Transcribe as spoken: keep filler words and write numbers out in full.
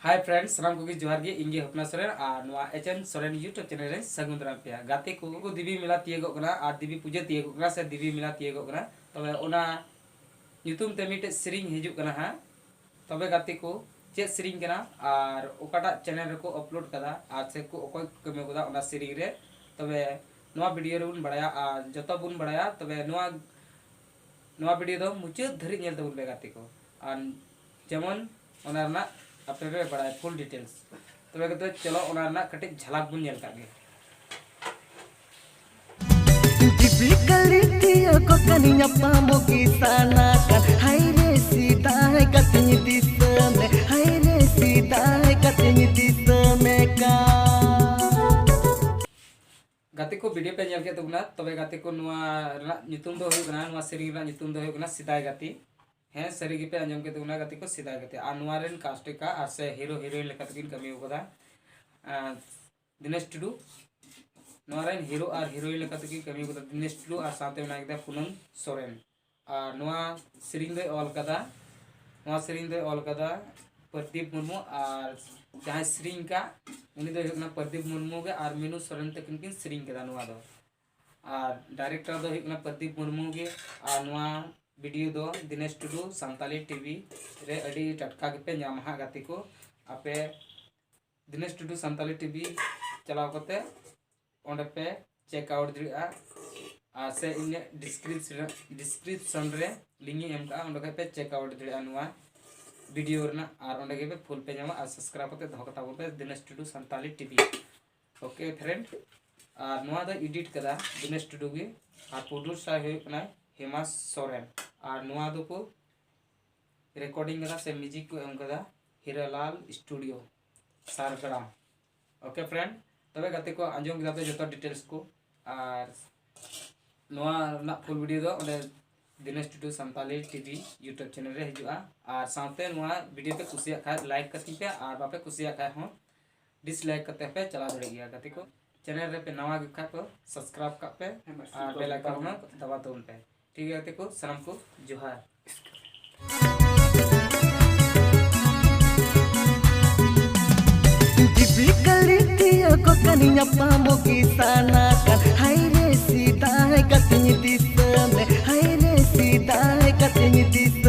Hi friends, ᱥᱟᱱᱟᱢ ᱠᱚᱜᱮ ᱡᱚᱦᱟᱨ ᱜᱮ᱾ ᱤᱧ ᱜᱮ ᱦᱚᱯᱱᱟ ᱥᱚᱨᱮᱱ ᱟᱨ ᱱᱚᱣᱟ ᱮᱪ ᱮᱱ ᱥᱚᱨᱮᱱ YouTube channel ᱨᱮ ᱥᱟᱹᱜᱩᱱ ᱫᱟᱨᱟᱢ ᱯᱮᱭᱟ᱾ ᱜᱟᱛᱮ ᱠᱚ, ᱫᱮᱵᱤ ᱢᱮᱞᱟ ᱛᱤᱭᱳᱜᱚᱜ ᱠᱟᱱᱟ ᱟᱨ ᱫᱮᱵᱤ ᱯᱩᱡᱟᱹ ᱛᱤᱭᱳᱜᱚᱜ ᱠᱟᱱᱟ ᱥᱮ ᱫᱮᱵᱤ ᱢᱮᱞᱟ ᱛᱤᱭᱳᱜᱚᱜ ᱠᱟᱱᱟ, ᱛᱚᱵᱮ ᱚᱱᱟ ᱧᱩᱛᱩᱢ ᱛᱮ ᱢᱤᱫᱴᱮᱡ ᱥᱮᱨᱮᱧ ᱦᱤᱡᱩᱜ ᱠᱟᱱᱟ ᱦᱟᱸᱜ᱾ ᱛᱚᱵᱮ ᱜᱟᱛᱮ ᱠᱚ, ᱪᱮᱫ ᱥᱮᱨᱮᱧ ᱠᱟᱱᱟ ᱟᱨ ᱚᱠᱟᱴᱟᱜ channel ᱨᱮᱠᱚ upload ᱠᱟᱫᱟ ᱟᱨ ᱥᱮ ᱠᱚ ᱚᱠᱚᱭ ᱠᱚ ᱠᱟᱹᱢᱤ ᱠᱟᱫᱟ ᱚᱱᱟ ᱥᱮᱨᱮᱧ ᱨᱮ, ᱛᱚᱵᱮ ᱱᱚᱣᱟ video ᱨᱮᱵᱚᱱ ᱵᱟᱲᱟᱭᱟ ᱟᱨ ᱡᱚᱛᱚ ᱵᱚᱱ ᱵᱟᱲᱟᱭᱟ᱾ ᱛᱚᱵᱮ ᱱᱚᱣᱟ ᱱᱚᱣᱟ video ᱫᱚ ᱢᱩᱪᱟᱹᱫ ᱫᱷᱟᱹᱨᱤᱡ ᱧᱮᱞ ᱛᱟᱵᱚᱱ ᱯᱮ ᱜᱟᱛᱮ ᱠᱚ, ᱟᱨ ᱡᱮᱢᱚᱱ ᱚᱱᱟ ᱨᱮᱱᱟᱜ ᱟᱯᱮ ᱯᱮ ᱵᱟᱲᱟᱭᱟ full details᱾ ᱛᱚᱵᱮ ᱜᱟᱛᱮ ᱪᱚᱞᱚ ᱚᱱᱟ ᱨᱮᱱᱟᱜ ᱠᱟᱹᱴᱤᱡ ᱡᱷᱟᱞᱟᱠ ᱵᱚᱱ ᱧᱮᱞ ᱠᱟᱜ ᱜᱮ᱾ ᱰᱤᱵᱞᱤ ᱠᱟᱞᱤ ᱛᱤᱭᱳ ᱠᱚ ᱠᱟᱹᱱᱤ ᱧᱟᱯᱟᱢᱚᱜ ᱜᱮ ᱥᱟᱱᱟ ᱠᱟᱱ᱾ ᱦᱟᱭ ᱨᱮ ᱥᱤᱫᱟᱭ ᱠᱟᱛᱤᱧ ᱫᱤᱥᱟᱹ ᱢᱮ, ᱦᱟᱭ ᱨᱮ ᱥᱤᱫᱟᱭ ᱠᱟᱛᱤᱧ ᱫᱤᱥᱟᱹ ᱢᱮ ᱠᱟᱱ᱾ ᱜᱟᱛᱮ ᱠᱚ, video ᱯᱮ ᱧᱮᱞ ᱠᱮᱫ ᱛᱟᱵᱚᱱᱟ᱾ ᱛᱚᱵᱮ ᱜᱟᱛᱮ ᱠᱚ, ᱱᱚᱣᱟ ᱨᱮᱱᱟᱜ ᱧᱩᱛᱩᱢ ᱫᱚ ᱦᱩᱭᱩᱜ ᱠᱟᱱᱟ, ᱱᱚᱣᱟ ᱥᱮᱨᱮᱧ ᱨᱮᱱᱟᱜ ᱧᱩᱛᱩᱢ ᱫᱚ ᱦᱩᱭᱩᱜ ᱠᱟᱱᱟ ᱥᱮᱫᱟᱭ ᱜᱟᱛᱮ᱾ ᱦᱮᱸ, ᱥᱟᱹᱨᱤ ᱜᱮᱯᱮ ᱟᱸᱡᱚᱢ ᱠᱮᱫ ᱛᱟᱵᱚᱱᱟ ᱜᱟᱛᱮ ᱠᱚ, ᱥᱮᱫᱟᱭ ᱜᱟᱛᱮ᱾ ᱟᱨ ᱱᱚᱣᱟ ᱨᱮᱱ cast ᱟᱠᱟᱫ ᱟᱨ ᱥᱮ hero heroine ᱞᱮᱠᱟ ᱛᱮᱠᱤᱱ ᱠᱟᱹᱢᱤ ᱟᱠᱟᱫᱟ, ᱟᱨ ᱫᱤᱱᱮᱥ ᱴᱩᱰᱩ᱾ ᱱᱚᱣᱟ ᱨᱮᱱ hero ᱟᱨ heroine ᱞᱮᱠᱟ ᱛᱮᱠᱤᱱ ᱠᱟᱹᱢᱤ ᱟᱠᱟᱫᱟ ᱫᱤᱱᱮᱥ ᱴᱩᱰᱩ, ᱟᱨ ᱥᱟᱶᱛᱮ ᱢᱮᱱᱟᱭ ᱠᱮᱫᱟ ᱯᱩᱱᱟᱢ ᱥᱚᱨᱮᱱ᱾ ᱟᱨ ᱱᱚᱣᱟ ᱥᱮᱨᱮᱧ ᱫᱚᱭ ᱚᱞ ᱠᱟᱫᱟ, ᱱᱚᱣᱟ ᱥᱮᱨᱮᱧ ᱫᱚᱭ ᱚᱞ ᱠᱟᱫᱟ ᱯᱨᱚᱫᱤᱯ ᱢᱩᱨᱢᱩ, ᱟᱨ ᱡᱟᱦᱟᱸᱭ ᱥᱮᱨᱮᱧ ᱠᱟᱜ ᱩᱱᱤ ᱫᱚᱭ ᱦᱩᱭᱩᱜ ᱠᱟᱱᱟ ᱯᱨᱚᱫᱤᱯ ᱢᱩᱨᱢᱩ ᱜᱮ ᱟᱨ ᱢᱤᱱᱩ ᱥᱚᱨᱮᱱ ᱛᱟᱹᱠᱤᱱ ᱠᱤᱱ ᱥᱮᱨᱮᱧ ᱠᱟᱫᱟ ᱱᱚᱣᱟ ᱫᱚ᱾ ᱟᱨ director ᱫᱚ ᱦᱩᱭᱩᱜ ᱠᱟᱱᱟ ᱯᱨᱚᱫᱤᱯ ᱢᱩᱨᱢᱩ ᱜᱮ᱾ ᱟᱨ ᱱᱚᱣᱟ video ᱫᱚ ᱫᱤᱱᱮᱥ ᱴᱩᱰᱩ ᱥᱟᱱᱛᱟᱞᱤ ᱴᱤᱵᱷᱤ ᱨᱮ ᱟᱹᱰᱤ ᱴᱟᱴᱠᱟ ᱜᱮᱯᱮ ᱧᱟᱢᱟ ᱦᱟᱸᱜ ᱜᱟᱛᱮ ᱠᱚ᱾ ᱟᱯᱮ ᱫᱤᱱᱮᱥ ᱴᱩᱰᱩ ᱥᱟᱱᱛᱟᱞᱤ ᱴᱤᱵᱷᱤ ᱪᱟᱞᱟᱣ ᱠᱟᱛᱮ ᱚᱸᱰᱮ ᱯᱮ check out ᱫᱟᱲᱮᱭᱟᱜᱼᱟ, ᱟᱨ ᱥᱮ ᱤᱧᱟᱹᱜ description description ᱨᱮ link ᱤᱧ ᱮᱢ ᱠᱟᱜᱼᱟ, ᱚᱸᱰᱮ ᱠᱷᱚᱡ ᱯᱮ check out ᱫᱟᱲᱮᱭᱟᱜᱼᱟ ᱱᱚᱣᱟ video ᱨᱮᱱᱟᱜ, ᱟᱨ ᱚᱸᱰᱮ ᱜᱮᱯᱮ full ᱯᱮ ᱧᱟᱢᱟ᱾ ᱟᱨ subscribe ᱠᱟᱛᱮ ᱫᱚᱦᱚ ᱠᱟᱛᱟ ᱵᱚᱱ ᱯᱮ ᱫᱤᱱᱮᱥ ᱴᱩᱰᱩ ᱥᱟᱱᱛᱟᱞᱤ ᱴᱤᱵᱷᱤ᱾ Okay friend, ᱟᱨ ᱱᱚᱣᱟ ᱫᱚ edit ᱠᱟᱫᱟ ᱫᱤᱱᱮᱥ ᱴᱩᱰᱩ ᱜᱮ, ᱟᱨ producer ᱦᱩᱭᱩᱜ ᱠᱟᱱᱟᱭ ᱦᱮᱢᱟᱥ ᱥᱚᱨᱮᱱ, ᱟᱨ ᱱᱚᱣᱟ ᱫᱚᱠᱚ recording ᱠᱟᱫᱟ ᱥᱮ music ᱠᱚ ᱮᱢ ᱠᱟᱫᱟ ᱦᱤᱨᱟᱞᱟᱞ studio ᱥᱟᱨᱜᱨᱟᱢ᱾ Okay friend, ᱛᱚᱵᱮ ᱜᱟᱛᱮ ᱠᱚ, ᱟᱸᱡᱚᱢ ᱠᱮᱫᱟ ᱯᱮ ᱡᱚᱛᱚ details ᱠᱚ, ᱟᱨ ᱱᱚᱣᱟ ᱨᱮᱱᱟᱜ full video ᱫᱚ ᱚᱸᱰᱮ ᱫᱤᱱᱮᱥ ᱴᱩᱰᱩ ᱥᱟᱱᱛᱟᱞᱤ ᱴᱤᱵᱷᱤ YouTube channel ᱨᱮ ᱦᱤᱡᱩᱜᱼᱟ᱾ ᱟᱨ ᱥᱟᱶᱛᱮ ᱱᱚᱣᱟ video ᱯᱮ ᱠᱩᱥᱤᱭᱟᱜ ᱠᱷᱟᱡ like ᱠᱟᱹᱛᱤᱧ ᱯᱮ, ᱟᱨ ᱵᱟᱯᱮ ᱠᱩᱥᱤᱭᱟᱜ ᱠᱷᱟᱡ ᱦᱚᱸ dislike ᱠᱟᱛᱮ ᱯᱮ ᱪᱟᱞᱟᱣ ᱫᱟᱲᱮᱭᱟᱜ ᱜᱮᱭᱟ ᱜᱟᱛᱮ ᱠᱚ᱾ Channel ᱨᱮ ᱯᱮ ᱱᱟᱣᱟ ᱜᱮ ᱠᱷᱟᱡ ᱯᱮ subscribe ᱠᱟᱜ ᱯᱮ, ᱟᱨ bell icon ᱦᱚᱸ ᱫᱟᱵᱟᱣ ᱛᱟᱵᱚᱱ ᱯᱮ᱾ ᱴᱷᱤᱠ ᱜᱮᱭᱟ ᱜᱟᱛᱮ ᱠᱚ, ᱥᱟᱱᱟᱢ ᱠᱚ ᱡᱚᱦᱟᱨ᱾ ᱠᱟᱹᱞᱤ ᱛᱤᱭᱳ ᱠᱚ ᱠᱟᱹᱱᱤ ᱧᱟᱯᱟᱢᱚᱜ ᱜᱮ ᱥᱟᱱᱟ ᱠᱟᱱ᱾ ᱦᱟᱭ ᱨᱮ ᱥᱮᱫᱟᱭ ᱠᱟᱛᱮᱧ ᱫᱤᱥᱟᱹ ᱢᱮ, ᱦᱟᱭ ᱨᱮ ᱥᱮᱫᱟᱭ ᱠᱟᱛᱮᱧ ᱫᱤᱥᱟᱹ